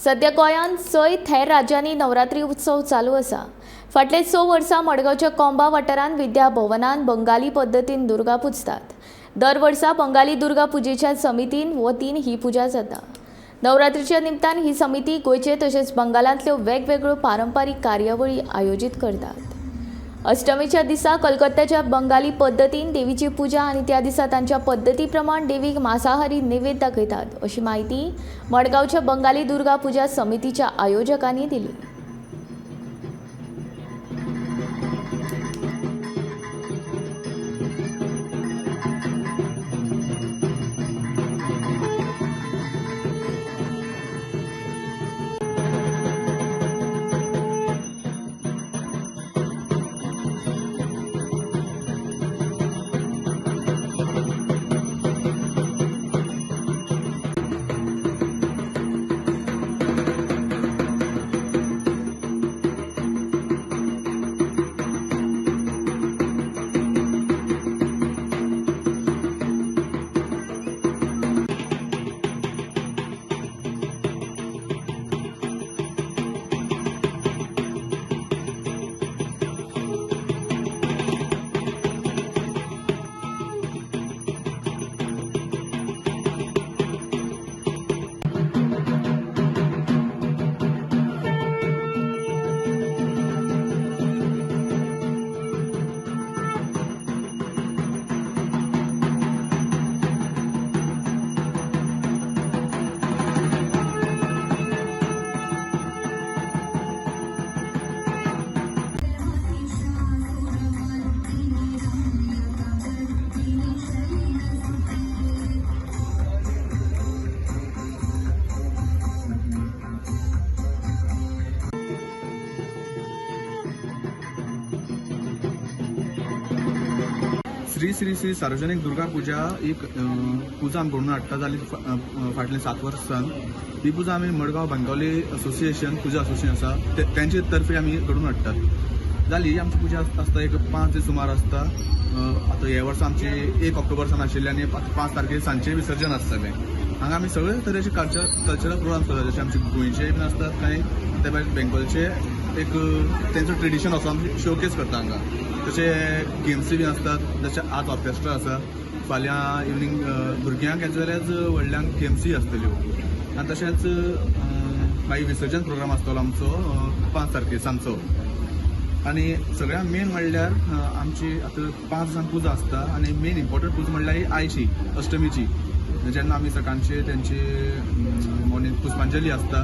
सध्या गोंयांत सयत हेर राज्यांनी नवरात्री उत्सव चालू आसा. फाटले 6 वर्सां मडगांवच्या कोंबा वाठारांत विद्या भवनान बंगाली पद्दतीन दुर्गा पुजतात. दर वर्सा बंगाली दुर्गा पुजेच्या समितीन वतीन ही पुजा जाता. नवरात्रीच्या निमतान ही समिती गोंयचे तशेंच बंगालांतल्यो वेगवेगळ्यो पारंपारीक कार्यावळी आयोजीत करतात. अष्टमीच्या दिसा कलकत्त्याच्या बंगाली पद्दतीन देवीची पुजा आनी त्या दिसा तांच्या पद्दती प्रमाण देवीक मांसाहारी नैवेद्य दाखयतात, अशी म्हायती मडगांवच्या बंगाली दुर्गा पुजा समितीच्या आयोजकांनी दिली. श्री श्री श्री सार्वजनिक दुर्गा पुजा एक पुजा आमी घडोवन हाडटा जाली फाटले 7 वर्सान. ही पुजा आमी मडगांव बंगाली असोसिएशन पुजा असोसिएशन आसा तेंचे तर्फे आमी घडोवन हाडटात. जाली ही आमची पुजा आसता एक 5 दीस सुमार आसता. आतां हे वर्सा आमची 1 ऑक्टोबर सान आशिल्ली आनी 5 तारखेर सांजचें विसर्जन आसतलें. हांगा आमी सगळे तरेचे कल्चरल प्रोग्राम्स करतात, जशे आमचे गोंयचे बीन आसतात कांय, ते भायर बेंगोलचे एक तेंचो ट्रेडिशन असो आमी शोकेस करता हांगा. तशे गेम्सूय बीन आसतात, जशे आज ऑर्केस्ट्रा आसा, फाल्यां इवनींग भुरग्यांक एज वेल एज व्हडल्यांक गेम्सूय आसतल्यो. आनी तशेंच मागीर विसर्जन प्रोग्राम आसतलो आमचो 5 तारखेर सांजचो. आनी सगळ्यांत मेन म्हणल्यार आमची आतां 5 दिसांक पुजा आसता आनी मेन इम्पॉर्टंट पुजा म्हणल्यार ही आयची अष्टमीची, जेन्ना आमी सकाळची तेंची मॉर्निंग पुष्पांजली आसता,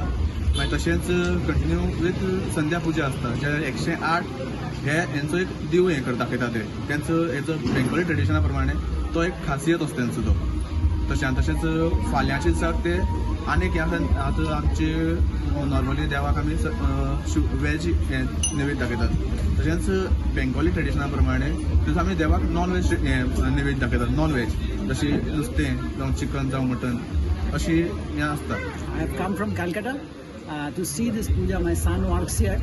मागीर तशेंच कंटिन्यू विथ संध्या पुजा आसता, जे 108 हे हेंचो एक देव हें करता दाखयता ते तेंचो हेचो बेंगोली ट्रेडिशना प्रमाणे तो एक खासियत आसता तेंचो तो. तशें आनी तशेंच फाल्यांच्या दिसाक ते आनीक हें आसा. आतां आमचे नॉर्मली देवाक आमी वेज हें नैवेद्य दाखयतात, तशेंच बेंगोली ट्रेडिशना प्रमाणे तसो आमी देवाक नॉन वेज हें नैवेद्य दाखयतात. नॉन वेज जशी नुस्तें जावं चिकन जावं मटन अशी हें आसता. I have come from Calcutta to see this puja. My son works here,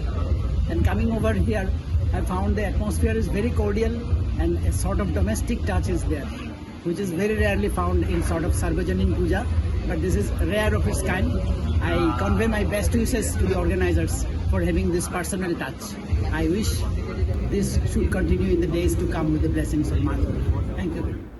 and coming over here, I found the atmosphere is very cordial and a sort of domestic touch is there, which is very rarely found in sort of Sarvajanin puja. But this is rare of its kind. I convey my best wishes to the organizers for having this personal touch. I wish this should continue in the days to come with the blessings of Mother.